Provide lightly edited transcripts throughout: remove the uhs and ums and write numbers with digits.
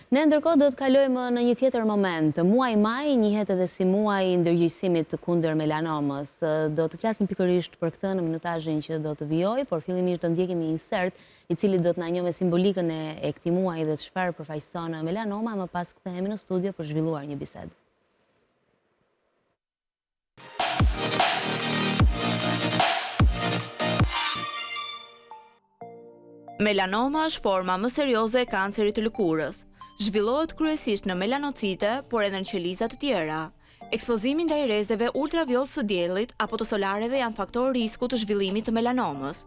Ne ndërkohë do të kalojmë në një tjetër moment. Muaji maj njihet edhe si muaji i ndërgjegjësimit kundër melanomës. Do të flasim pikërisht për këtë në minutazhin që do të vijojë, por fillimisht do ndjekim një insert i cili do të na njohë me simbolikën e këtij muaji dhe çfarë përfaqëson melanoma, më pas kthehemi në studio për zhvilluar një bisedë. Melanoma është forma më serioze e kancerit të lëkurës. Zhvillohet kryesisht në melanocite, por edhe në qeliza të tjera. Ekspozimi ndaj rrezeve ultravjollcë të diellit apo të solareve janë faktorë risku të zhvillimit të melanomës.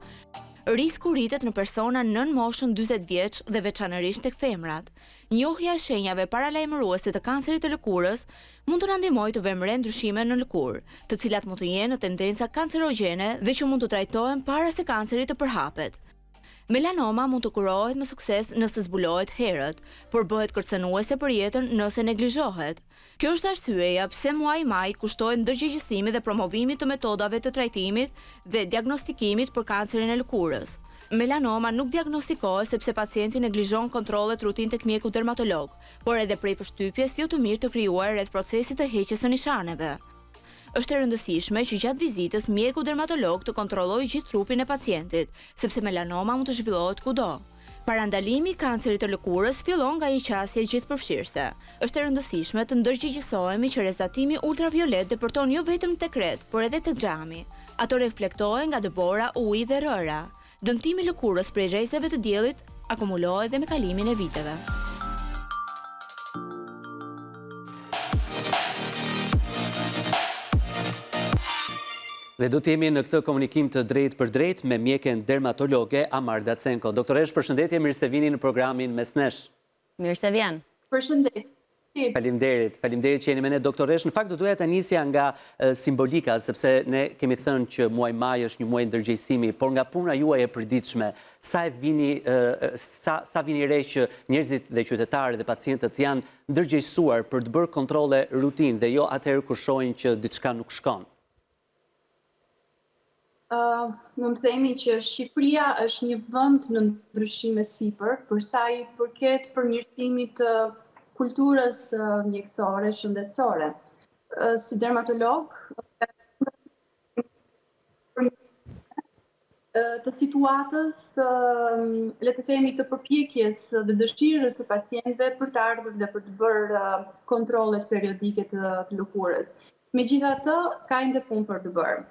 Risku rritet në persona nën moshën 40 vjeç dhe veçanërisht tek femrat. Njohja e shenjave paralajmëruese të kancerit të lëkurës mund të na ndihmojë të vëmë re ndryshime në lëkurë, të cilat mund të jenë në tendenca kancerogjene dhe që mund të trajtohen para se kanceri të përhapet. Melanoma mund të kurohet me sukses nëse zbulohet herët, por bëhet kërcënuese për jetën nëse neglizhohet. Kjo është arsyeja pse muaji maj kushtohet ndërgjegjësimit dhe promovimit të metodave të trajtimit dhe diagnostikimit për kancerin e lëkurës. Melanoma nuk diagnostikohet sepse pacienti neglizhon kontrollet rutinë tek mjeku dermatolog, por edhe prej përshtypjes jo të mirë të krijuar rreth procesit të heqjes së nishaneve. Është e rëndësishme që gjatë vizitës mjeku dermatolog të kontrollojë gjithë trupin e pacientit, sepse melanoma mund të zhvillohet kudo. Parandalimi i kancerit të lëkurës fillon nga një qasje gjithëpërfshirëse. Është e rëndësishme të ndërgjegjësohemi që rrezatimi ultraviolet depërton jo vetëm tek retë, por edhe tek xhami. Ato reflektohen nga dëbora, uji dhe rëra. Dëmtimi i lëkurës prej rrezeve të diellit akumulohet dhe me kalimin e viteve. Dhe do të jemi në këtë komunikim të drejtpërdrejtë me mjeken dermatologe Amarda Cenko. Doktoreshë, përshëndetje, mirë se vini në programin Mes Nesh. Mirë se vjen. Përshëndetje. Faleminderit, faleminderit që jeni me ne doktoreshë. Në fakt do doja ta nisja nga simbolika, sepse ne kemi thënë që muaji maj është një muaj ndërgjegjësimi, por nga puna juaj e përditshme, sa e vini sa sa vini re që njerëzit dhe qytetarët dhe pacientët janë ndërgjegjësuar për të bërë kontrolle rutinë dhe jo atëherë kur shohin që diçka nuk shkon. Mund të themi që Shqipëria është një vend në ndryshim e sipër për sa i përket përmirësimit të kulturës mjekësore, shëndetësore. Si dermatolog, të situatës, le të themi të përpjekjes dhe dëshirës së pacientëve për të ardhur dhe për të bërë kontrollet periodike të lëkurës. Megjithatë, ka ende punë për të bërë.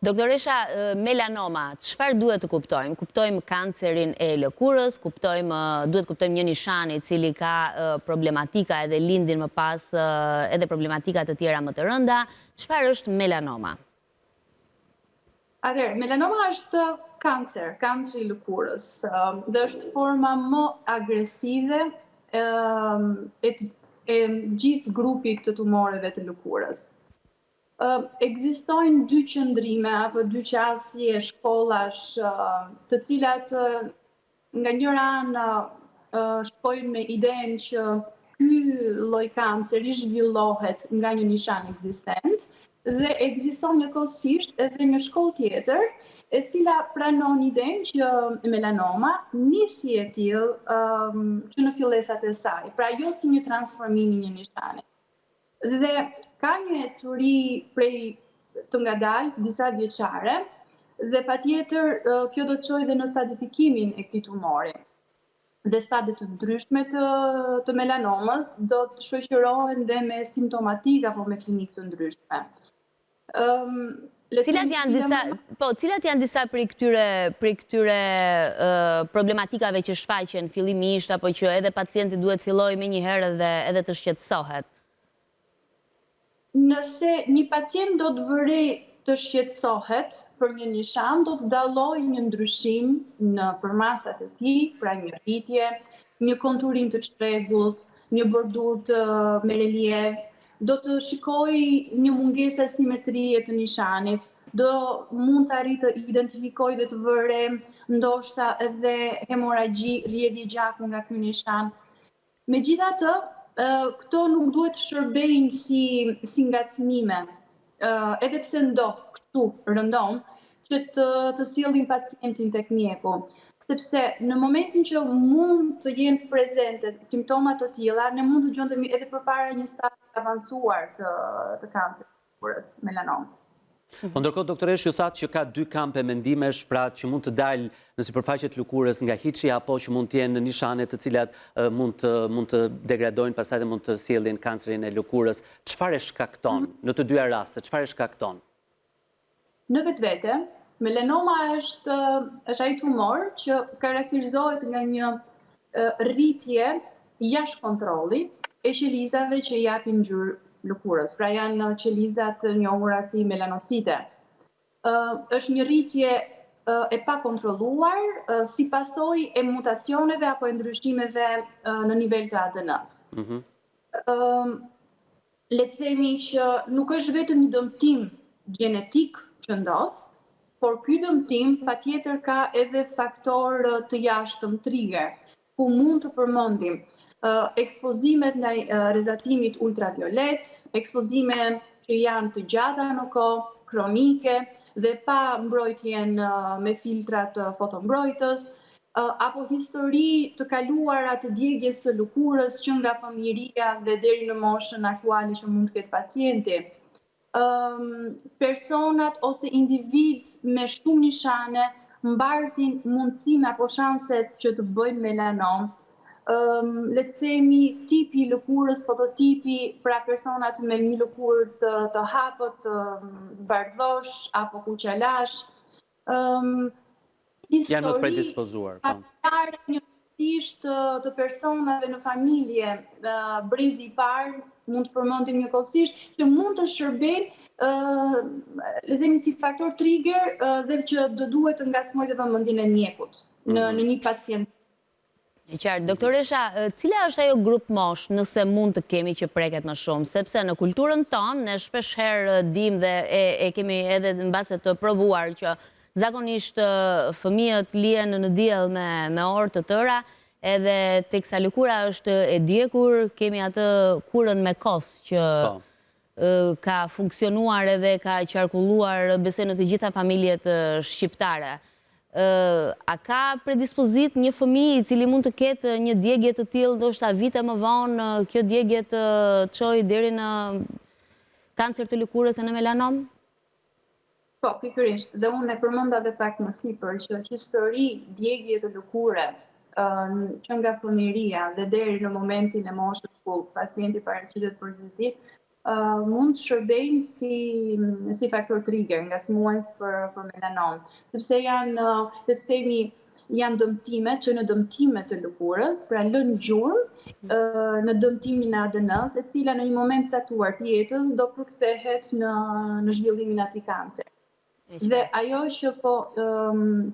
Doktoresha, melanoma, çfarë duhet të kuptojmë? Kuptojmë kancerin e lëkurës, kuptojmë, duhet të kuptojmë një nishan i cili ka problematika edhe lindin më pas edhe problematika të tjera më të rënda. Çfarë është melanoma? Atëherë, melanoma është kancer, kanceri i lëkurës, dhe është forma më agresive e, e gjithë grupit të tumoreve të lëkurës. Ekzistojnë dy qëndrime apo dy qasje shkollash, të cilat nga njëra anë shkojnë me idenë që ky lloj kanceri zhvillohet nga një nishan ekzistent dhe ekziston njëkohësisht edhe një shkollë tjetër e cila pranon idenë që melanoma nis si e tillë që në fillesat e saj, pra jo si një transformim i një nishani. Dhe ka një ecuri prej të ngadaltë, disa vjeçare, dhe patjetër kjo do të çojë dhe në stadifikimin e këtij tumori. Dhe stade të ndryshme të, të melanomës do të shoqërohen dhe me simptomatikë apo me klinikë të ndryshme. Cilat janë disa, po, cilat janë disa prej këtyre, prej këtyre problematikave që shfaqen fillimisht apo që edhe pacienti duhet të fillojë menjëherë edhe edhe të shqetësohet? Nëse një pacient do të vërejë të shqetësohet për një nishan, do të dallojë një ndryshim në përmasat e tij, pra një rritje, një konturim të çrregullt, një bordurë të me reliev, do të shikojë një mungesë asimetrie të nishanit, do mund të arrijë të identifikojë dhe të vërë re ndoshta edhe hemorragji, rrjedhje gjaku nga ky nishan. Megjithatë, këto nuk duhet të shërbejnë si si ngacmime, edhe pse ndodh kështu rëndom, që të të sjellin pacientin tek mjeku. Sepse në momentin që mund të jenë prezente simptoma të tilla, ne mund të gjendemi edhe përpara një stadi të avancuar të të kancerit të lëkurës, melanomë. Po ndërkohë doktoreshë ju thatë që ka dy kampe mendimesh, pra që mund të dalë në sipërfaqe të lëkurës nga hiçi apo që mund të jenë nishane të cilat mund të mund të degradojnë pastaj dhe mund të sjellin kancerin e lëkurës. Çfarë e shkakton në të dyja rastet? Çfarë e shkakton? Në vetvete, melanoma është është ai tumor që karakterizohet nga një rritje jashtë kontrolli e qelizave që i japin ngjyrë lëkurës. Pra janë qeliza të njohura si melanocite. Është një rritje e pakontrolluar si pasojë e mutacioneve apo e ndryshimeve në nivel të ADN-së. Mm -hmm. Le të themi që nuk është vetëm një dëmtim gjenetik që ndodh, por ky dëmtim patjetër ka edhe faktorë të jashtëm trigger, ku mund të përmendim ekspozimet ndaj rrezatimit ultraviolet, ekspozime që janë të gjata në kohë, kronike dhe pa mbrojtjen me filtrat fotombrojtës, apo histori të kaluara të djegies së lëkurës që nga fëmijëria dhe deri në moshën aktuale që mund të ketë pacienti. Personat ose individë me shumë nishane mbartin mundësinë apo shanset që të bëjnë melanomë. Le të themi tipi i lëkurës, fototipi, pra personat me një lëkurë të, të hapët, bardhosh apo kuqalash, Janë më të predispozuar, po. Familjare njëkohësisht të personave në familje, brezi i parë, mund të përmendim njëkohësisht, që mund të shërbejnë le të themi si faktor trigger dhe që do duhet të ngacmojë dhe vëmendjen e mjekut në mhm. në një pacient. E qartë. Doktoresha, cila është ajo grupmoshë nëse mund të kemi që preket më shumë? Sepse në kulturën tonë, ne shpeshherë dimë dhe e, e kemi edhe mbase të provuar që zakonisht fëmijët lihen në diell me, me orë të tëra, edhe teksa lëkura është e djegur, kemi atë kurën me kos që po. ka funksionuar edhe ka qarkulluar besoj në të gjitha familjet shqiptare. A ka predispozitë një fëmijë i cili mund të ketë një djegie të tillë ndoshta vite më vonë kjo djegie të çojë deri në kancer të lëkurës e në melanomë? Po, pikërisht. Dhe unë e përmenda dhe pak më sipër që histori djegie të lëkure që nga fëmijëria dhe deri në momentin e moshës ku pacienti paraqitet për vizitë, mund të shërbejnë si si faktor trigger, ngacmues për për melanomë, sepse janë, le të themi, janë dëmtime që në dëmtime të lëkurës, pra lënë gjurmë në dëmtimin e ADN-së, e cila në një moment të caktuar të jetës do përkthehet në në zhvillimin e atij kanceri. Dhe ajo që po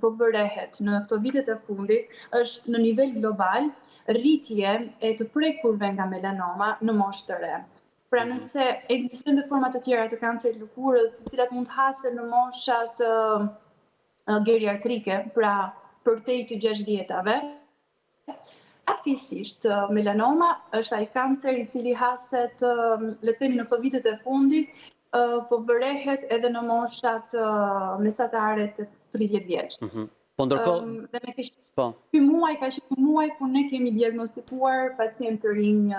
po vërehet në këto vitet e fundit është në nivel global rritje e të prekurve nga melanoma në moshë të re. Pra mhm. nëse ekzistojnë dhe forma të tjera të kancerit të lëkurës, të cilat mund të hasen në moshat geriatrike, pra përtej të 60-tave, Fatkeqësisht, melanoma është ai kancer i cili haset, le të themi në këto vitet e fundit, po vërehet edhe në moshat mesatare të 30 vjeç. Mm -hmm. Po ndërkohë, dhe me keq. Po. Ky muaj ka qenë një muaj ku ne kemi diagnostikuar pacientë të rinj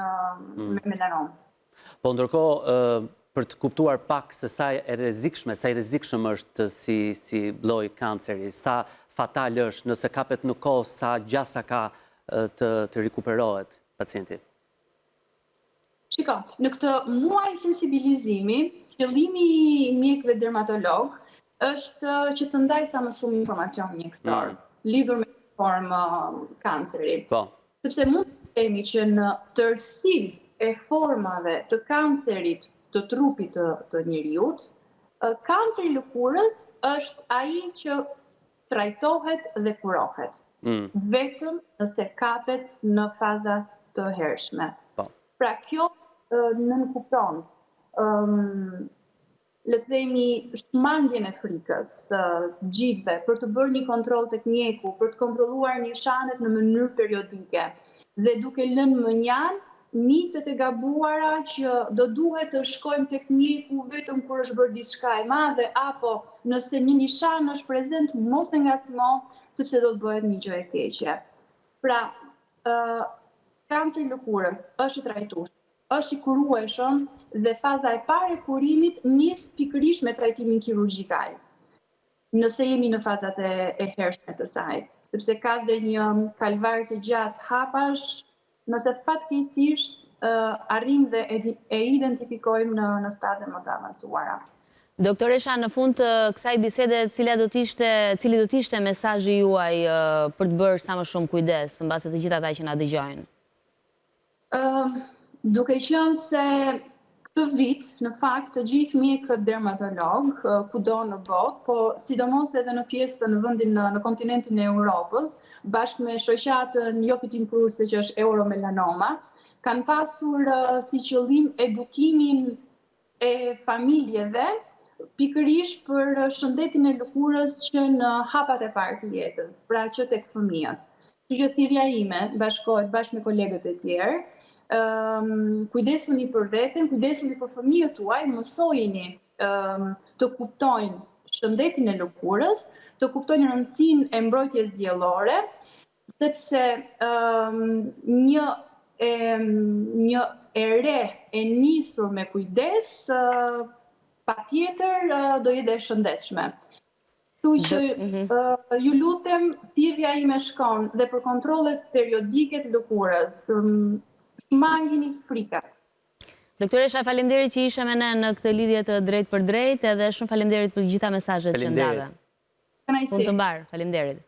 mm. me melanomë. Po ndërkohë, për të kuptuar pak se sa e rrezikshme, sa i rrezikshëm është si si lloj kanceri, sa fatal është, nëse kapet në kohë, sa gjasa ka të të rikuperohet pacienti. Shiko, në këtë muaj sensibilizimi, qëllimi i mjekëve dermatologë është që të ndajë sa më shumë informacion mjekësor mm. lidhur me formë kanceri. Po. Sepse mund të themi që në tërësi e formave të kancerit të trupit të, të njeriut, kanceri i lëkurës është ai që trajtohet dhe kurohet. Mm. Vetëm nëse kapet në faza të hershme. Po. Pra kjo nënkupton um, le të themi, shmangien e frikës së të gjithëve për të bërë një kontroll tek mjeku, për të kontrolluar nishanet në mënyrë periodike dhe duke lënë mënjanë mitet e gabuara që do duhet të shkojmë tek mjeku vetëm kur është bërë diçka e madhe apo nëse një nishan është prezent mos e ngacmo sepse do të bëhet një gjë e keqe. Pra, ë kanceri i lëkurës është i trajtueshëm, është i kurueshëm dhe faza e parë e kurimit nis pikërisht me trajtimin kirurgjikal. Nëse jemi në fazat e, e hershme të saj, sepse ka dhe një kalvar të gjatë hapash, nëse fatkeqësisht arrijmë dhe e, e identifikojmë në, në stade më të avancuara. Doktoresha, në fund të kësaj bisede, cila do të ishte, cili do të ishte mesazhi juaj për të bërë sa më shumë kujdes, mbase të gjithë ata që na dëgjojnë? Duke qenë se këtë vit, në fakt, të gjithë mjekët dermatologë, kudo në botë, po sidomos edhe në pjesë në vendin në, në kontinentin e Europës, bashkë me shoqatën jo fitimprurëse që është Euromelanoma, kanë pasur si qëllim edukimin e familjeve pikërisht për shëndetin e lëkurës që në hapat e parë të jetës, pra që tek fëmijët. Kështu që thirrja ime bashkohet bashkë me kolegët e tjerë, ëm kujdesuni për veten, kujdesuni për fëmijët tuaj, mësojini ëm të kuptojnë shëndetin e lëkurës, të kuptojnë rëndësinë e mbrojtjes diellore, sepse një e një e re e nisur me kujdes patjetër do jetë e shëndetshme. Kështu që mhm. ju lutem, thirrja ime shkon dhe për kontrollet periodike të lëkurës, shmangini frikat. Doktoresha, faleminderit që ishe me ne në këtë lidhje të drejtpërdrejtë edhe shumë faleminderit për gjitha mesazhet që ndave. Punë të mbarë, faleminderit.